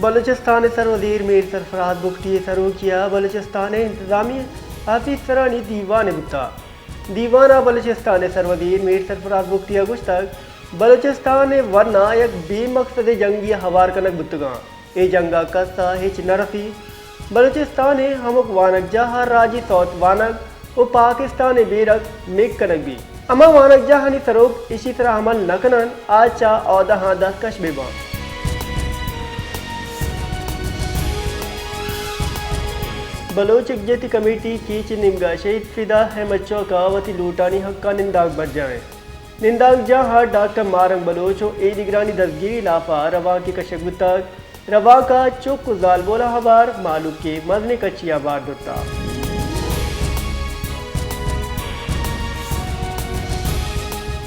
بلوچستان ءِ سروزیر میر سرفراز بگٹی ءِ سروکی ءَ بلوچستان ءِ انتظامی آفیسرانی دیوانے بوتگ۔ دیوان ءَ بلوچستان ءِ سروزیر میر سرفراز بگٹی ءَ گوشتگ، بلوچستان ءِ ورنا یک بے مقصدیں جنگے ءَ ہوار کنگ بوتگاں۔ اے جنگ ءَ کس ءَ ہچ نہ رسی۔ بلوچستان ءِ ہمک وانگجاہ ءَ راجی سوت وانگ ءُ پاکستان ءِ بیرک میک کنگ بیت۔ ہما وانگجاہانی سروک ایشی سرا عمل نہ کن انت، آ چہ عہدہاں دستکش بہ باں۔ بلوچ یکجہتی کمیٹی کیچ ءِ نیمگ ءَ شہید فدا احمد چوک ءَ وتی لوٹانی حق ءَ نندانک برجاہ انت۔ نندانکجاہ ءَ ڈاکٹر ماہ رنگ بلوچ ءُ اے دگرانی دزگیری لاف ءَ روانکے کشگ بوتگ۔ روانک ءَ چک ءُ زالبول ءَ ہوار مہلوکے مزنیں کچے ءَ بار زرتگ۔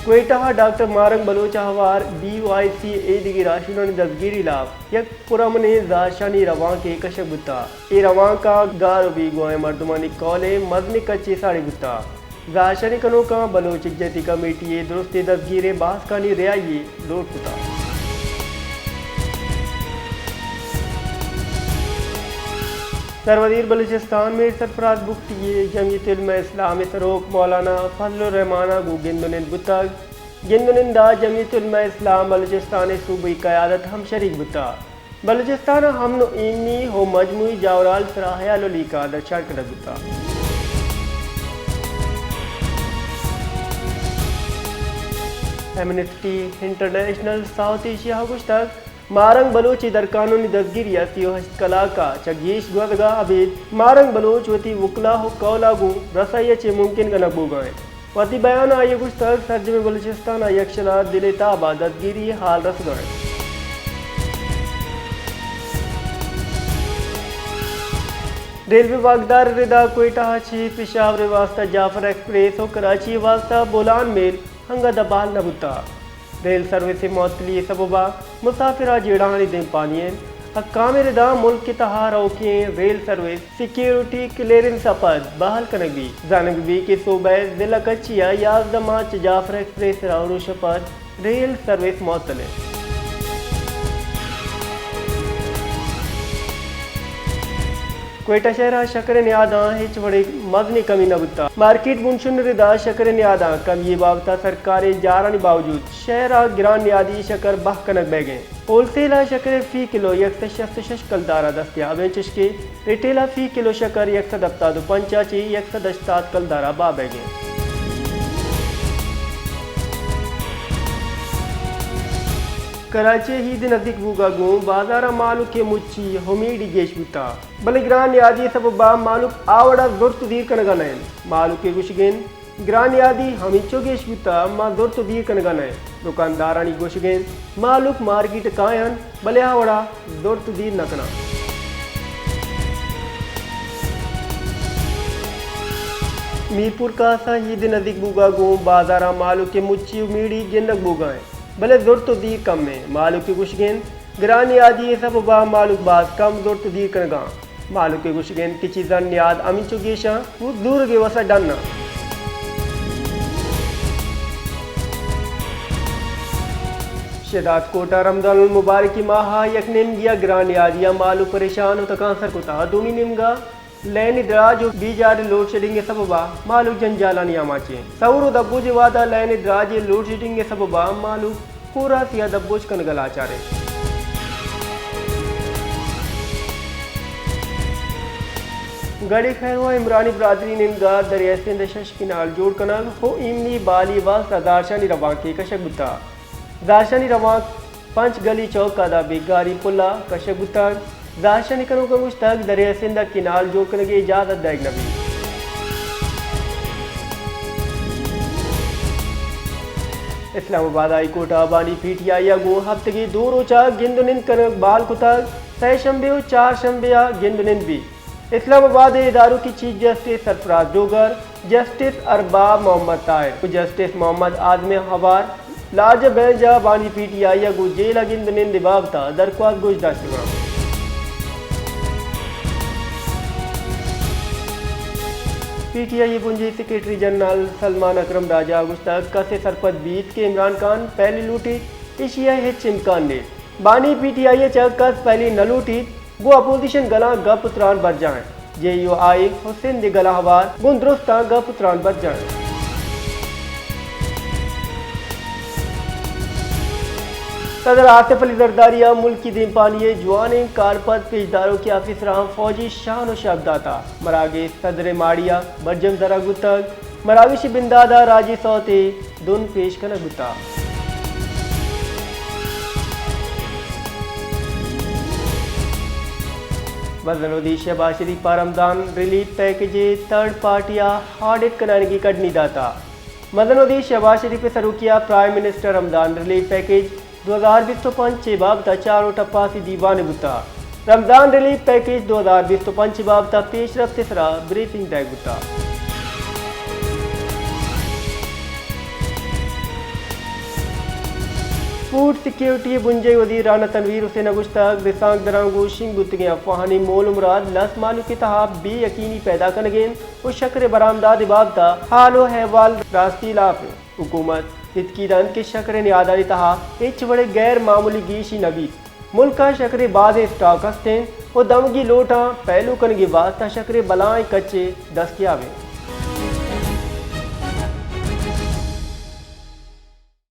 کوئٹہ ءَ ڈاکٹر ماہ رنگ بلوچ ءَ ہوار بی وائی سی ءُ اے دگہ راہشونانی دزگیری لاف یک پرامنیں زہرشانی روانکے کشگ بوتگ۔ اے روانک ءَ گار ءُ بیگواہیں مردمانی کہول ءِ مزنیں کچے ساڑی بوتگ۔ زہرشانی کنوکاں بلوچ یکجہتی کمیٹی ءِ درستیں دزگیریں باسکانی رہائی ءِ لوٹ کتگ۔ سروزیر بلوچستان میر سرفراز بگٹی ءِ جمعیت علماء اسلام ءِ سروک مولانا فضل الرحمان ءَ گوں گند ءُ نند بوتگ۔ گند ءُ نند ءَ جمعیت علماء اسلام بلوچستان ءِ صوبائی قیادت ہم شریک بوتگ۔ بلوچستان ءَ امن ءُ ایمنی ءُ مجموعی جاورھال سرا ہیال ءُ لیکہ درشان کنگ بوتگ۔ ایمنسٹی انٹرنیشنل ساؤتھ ایشیا ءَ گوشتگ، ماہ رنگ بلوچ ءِ درکانونی دزگیری ءَ سی ءُ ہشت کلاک ءَ چہ گیش گوزگ ءَ ابید ماہ رنگ بلوچ وتی وکلا ءُ کہول ءَ گوں رسائی ءَ چہ ممکن کنگ بوگ ءَ انت۔ وتی بیان ءَ آئی ءَ گوشتگ، سرجمیں بلوچستان ءَ یکشل ءَ دل ءِ تاب ءَ دزگیری ءِ ہال رسگ ءَ انت۔ ریلوے واکدار ءِ ردا کوئٹہ ءَ چہ پشاور ءِ واستہ جعفر ایکسپریس ءُ کراچی ءِ واستہ بولان میل انگت بحال نہ بوتگ۔ ریل سروس ءِ معطلی ءِ سبب ءَ مسافر ءَ جیڑہانی دیمپانی انت۔ حکام ءِ ردا ملک ءِ تہا روکیں ریل سروس سیکیورٹی کلیئرنس ءَ پد بحال کنگ بیت۔ زانگ بیت کہ صوبہ ءِ ضلع کچی ءَ یازدہ ماہ چہ جعفر ایکسپریس ءِ راہروش ءَ پد ریل سروس معطل انت۔ کوئٹہ شہر ءَ شکر ءِ نیاداں ہچ وڑیں مزنیں کمی نہ بوتگ۔ مارکیٹ بنشون ءِ ردا شکر ءِ نیاداں کمی ءِ بابت ءَ سرکار ءِ جارانی باوجود شہر ءَ گران نیادی شکر بہا کنگ بئیگ ءَ انت۔ ہول سیل ءَ شکر ءِ فی کلو یک سد شست ءُ شش کلدار ءَ دستیاب انت، چوشکہ ریٹیل ءَ فی کلو شکر یک سد ہپتاد ءُ پنچ ءَ چہ یک سد ہشتاد کلدار ءَ بہا بئیگ ءَ انت۔ کراچی ءَ عید ءِ نزیک بوگ ءَ گوں بازار ءَ مہلوک ءِ مچی ءُ میڑی گیش بوتگ، بلے گران نیادی ءِ سبب ءَ مہلوک آ وڑ ءَ زرت ءُ زیر کنگ ءَ نہ انت۔ مہلوک ءِ گوشگ انت، گران نیادی ہمینچو گیش بوتگ، ما زرت ءُ زیر کنگ ءَ نہ ایں۔ دکاندارانی گوشگ انت، مہلوک مارکیٹ ءَ کاینت، بلے آ وڑ ءَ زرت ءُ زیر نہ کناں۔ میرپور کاسا عید ءِ نزیک بوگ ءَ گوں بازار ءَ مہلوک ءِ مچی ءُ میڑی گندگ بوگ ءَ انت، بلے زرت ءُ زیر کم انت۔ مہلوک ءِ گوشگ انت، گران نیادی ءِ سبب ءَ مہلوک باز کم زرت ءُ زیر کنگ ءَ انت۔ مہلوک ءِ گوشگ انت کہ چیزانی نیاد ہمینچو گیش انت، زورگ ءِ وس ءَ ڈن انت۔ شہداد کوٹ ءَ رمضان المبارک ءِ ماہ ءِ یک نیمگی ءَ گران نیادی ءَ مہلوک پریشان ءُ تکانسر کتگ۔ دومی نیمگ ءَ لین ءِ دراج ءُ بے جار ءِ لوڈ شیڈنگ ءِ سبب ءَ مہلوک جنجالانی آماچ انت۔ سہور ءُ دبوج ءِ وہد ءَ لین ءِ دراج ءِ لوڈ شیڈنگ ءِ سبب ءَ مہلوک کوراسے ءَ دبوج کنگ ءَ لاچار انت۔ گڑھے خیرواہ عمرانی برادری نیمگ ءَ دریائے سندھ ءِ شش کینال جوڑ کنگ ءُ ایمنی بحالی ءِ واستہ زہرشانی روانکے کشگ بوتگ۔ زہرشانی روانک پنچ گلی چوک ءَ داں بیگاری پل ءَ کشگ بوتگ۔ زہرشانی کنوکاں گوشتگ، دریائے سندھ ءَ کینال جوڑ کنگ ءِ اجازت دئیگ نہ بیت۔ اسلام آباد ہائی کورٹ ءَ بانی پی ٹی آئی ءَ گوں ہفتگی دو روچ ءَ گند ءُ نند کنگ بحال کتگ۔ سئے شنبے ءُ چار شنبے ءَ گند ءُ نند بیت۔ اسلام آباد ءِ ادارکی چیف جسٹس سرفراز ڈوگر، جسٹس ارباب محمد طاہر ءُ جسٹس محمد اعظم ءِ ہوار لارج بینچ ءَ بانی پی ٹی آئی ءَ گوں جیل ءَ گند ءُ نند ءِ بابت ءَ درخواست گوش داشتگ انت۔ پی ٹی آئی ءِ بنجاہی سیکرٹری جنرل سلمان اکرم راجہ ءَ گوشتگ، کسے سرپد بیت کہ عمران خان پہلی لوٹیت، ایشی ءِ ہچ امکان نیست۔ بانی پی ٹی آئی ء چہ کس پہلی نہ لوٹیت، گوں اپوزیشن گلاں گپ ء تران برجاہ انت۔ جے یو آئی ء سندھ ء گلاں ہوار گوں درستاں گپ ء تران برجاہ انت۔ صدر آصف علی زرداری ء ملکی دیمپانی ء جوانیں کارپد پیش داروکیں آفیسراں فوجی شان و شب داتا۔ مراگش صدر ء ماڑی ء برجم زرگ بوتگ۔ مراگش ء بندات ء راجی سوت ء دن پیش کنگ بوتگ۔ مزن وزیر شہباز شریف ء رمضان ریلیف پیکج ء تھرڈ پارٹی ء آڈٹ کنائینگی کڈنی داتا۔ مزن وزیر شہباز شریف ء سروکی ء پرائم منسٹر رمضان ریلیف پیکج دو ہزار بیست و پنچ ء بابت ء چار و ٹپاسی دیوانے بوتا۔ رمضان ریلیف پیکج دو ہزار بیست و پنچ ء بابت ء پیش رفت ء سرا بریفنگ دئیگ بوتا۔ فوڈ سیکیورٹی ء بنجاہی وزیر رانا تنویر حسین ء گوشتگ، رسانکدراں گوں شنگ بوتگیں افواہانی مول ء مراد لس مہلوک ء تہا بے یقینی پیدا کنگ ء انت و شکر ء برآمدات ء بابت ء حال و احوال راستی لاپ انت۔ حکومت ستکی دنت کہ شکر ء نہادانی تہا ہچ وڑیں غیر معمولی گیشی نہ بیت۔ ملک ء شکر ء بازیں اسٹاک است انت و دمگی لوٹاں پہلو کنگ ء واستہ شکر ء بلاہیں کچے دستیاب انت۔